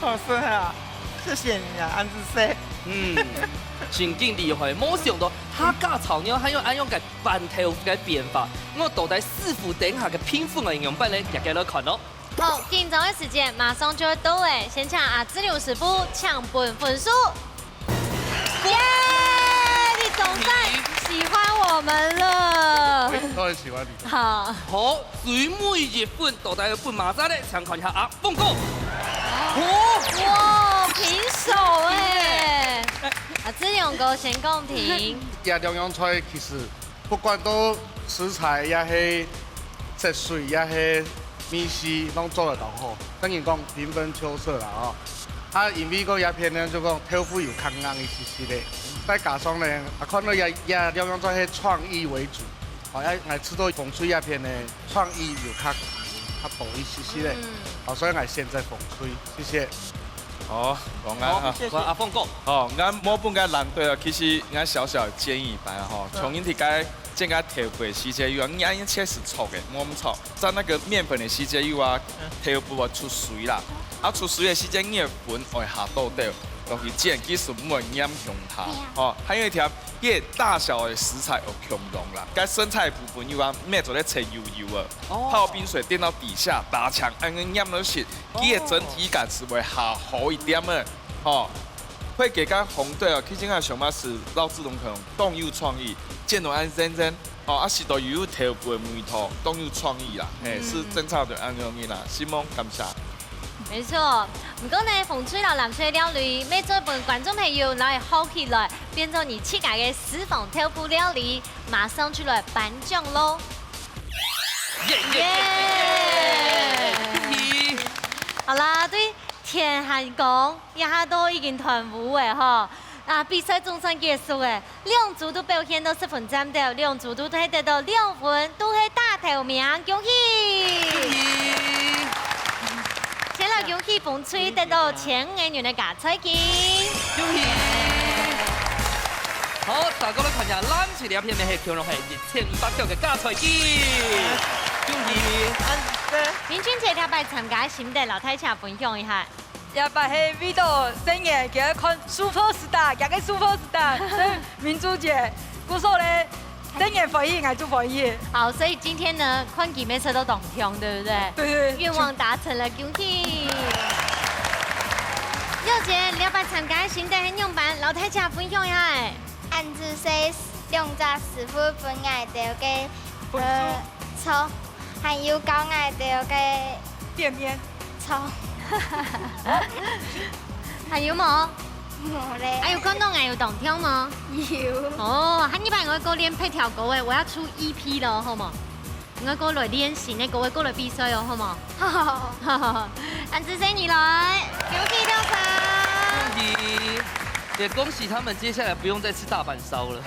好食啊！謝謝你啊，恁仔細。嗯，真經厲害，無想到客家炒肉還有恁樣个粄條个變化。𠊎到底師傅等下个評分愛仰般呢？大家來看咯。好，緊張个時間馬上就會到了，先請阿志勇師傅請分分數。耶！你總算喜歡我們了。我當然喜歡你。好。好，最尾一分到底愛分麼儕呢？請看一下阿峰哥。哦，哇，平手哎！阿志勇哥先講評。這兩樣菜其實不管到食材也係色水也係味緒，攏做得當好。當然講平分秋色啦哦。啊，因為講這片呢，就講豆腐有較硬一息息个，再加上呢，啊，看到這這兩樣菜係創意為主，哦，也，也試到紅隊這片呢，創意有較較多一息息个，嗯。哦，所以𠊎選擇紅隊，謝謝。好，講啊。好，謝謝。阿峰哥。哦，𠊎無分个藍隊啊，其實𠊎小小建議一下吼，嗯。從你自家 煎个豆腐个時節有啊，你恁樣切係著个，無毋著。在那個麵粉个時節有啊，嗯。豆腐會出水啦。啊，出水个時節，你个粉愛下倒倒，落去煎，其實毋會黏共下。哦，還有一條，佢个大小个食材愛共樣啦。該生菜部分有啊，毋係做得切幼幼个，哦。泡冰水墊到底下，打成恁樣黏落去，佢个整體感係會較好一點个。哦。 會給佢紅隊哦，其實𠊎想法係，老師攏可能當有創意，煎到恁圓圓，哦，啊，食到又有豆腐个味道，當有創意啦，嘿，嗯。係爭差就恁樣个啦，承蒙，感謝。沒錯，毋過呢，紅隊摎藍隊料理，乜做分觀眾朋友摎佢學起來，變做你自家个私房豆腐料理，馬上就來頒獎咯。耶，耶，耶，耶，耶，恭喜！好啦，對 天寒講，這下都已經斷烏了吼。啊，比賽總算結束了，兩組都表現到十分讚鬥，兩組都係得到兩分，都係打頭名，恭喜！恭喜！先來恭喜紅隊得到千五个銀个加菜金。恭喜！好，再過來看一下藍隊這片个係共樣係一千五百塊个加菜金。恭喜！明君姐這擺參加心得摎大家分享一下。 這擺係為著新年，佢愛看Super Star，佢个Super Star，所以明珠姐，故所咧，新年歡喜，𠊎就歡喜。好，所以今天呢，看佢乜食到當香，對不對？對，對，對。願望達成了，恭喜！六姐，這擺參加个心得係仰般，摎大家分享一下欸。恁仔細，兩隻師傅分𠊎兜个，分數。呃，錯，還有教𠊎兜个店面。 錯。還有無？無咧。還有看到𠊎有當暢無？有。哦，下二擺𠊎過練別條歌仔，𠊎愛出EP了，好無？𠊎過來練新个歌仔，過來比賽哦，好無？好。恁仔細你來，恭喜跳槽！恭喜！也恭喜他們接下來不用再吃大阪燒了。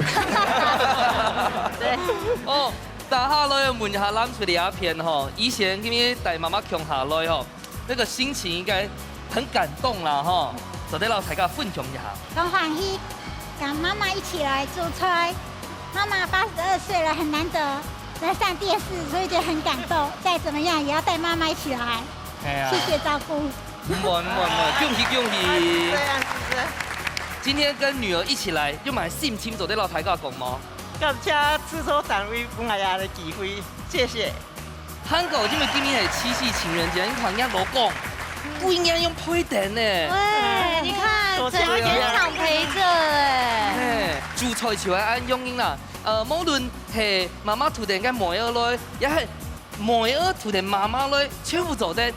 對。哦， 接下來問一下藍隊這片吼，以前今日帶媽媽共下來吼，那個心情應該很感動啦吼，做得摎大家分享一下。很歡喜，跟媽媽一起來煮菜。媽媽八十二歲了，很難得來上電視，所以覺得很感動。再怎麼樣也要帶媽媽一起來。哎呀。謝謝照顧。毋會，毋會，毋會，恭喜，恭喜！啊，是這樣，是這樣。今天跟女兒一起來，有麼个心情做得摎大家講無？ 感謝製作單位分𠊎這个機會，謝謝。還過，因為今日係七夕情人節，你看人家老公，不應該用配燈呢。喂，你看，多謝。整個現場陪著哎。嘿，煮菜就愛恁用心啦。呃，無論係媽媽渡等个妹仔來，也係 妹仔渡等媽媽來，全部做得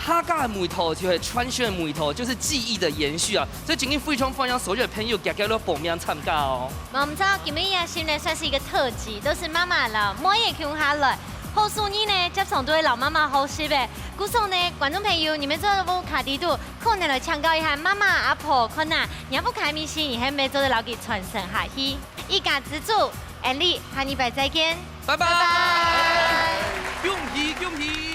客家个味道，就係傳承个味道，就是技藝的延續啊。所以今日非常歡迎所有的朋友，遽遽來報名參加哦。無毋著，今日个新人算是一個特輯，都是媽媽摎妹仔共下來。好手藝呢，接上都會摎媽媽學習个。故所呢，觀眾朋友，你們在屋下底肚，可能來請教一下媽媽、阿婆，看啊，若屋下个味緒，你還無做得摎佢傳承下去。一家之煮，恁仔，下禮拜再見。 拜拜。拜拜。恭喜恭喜！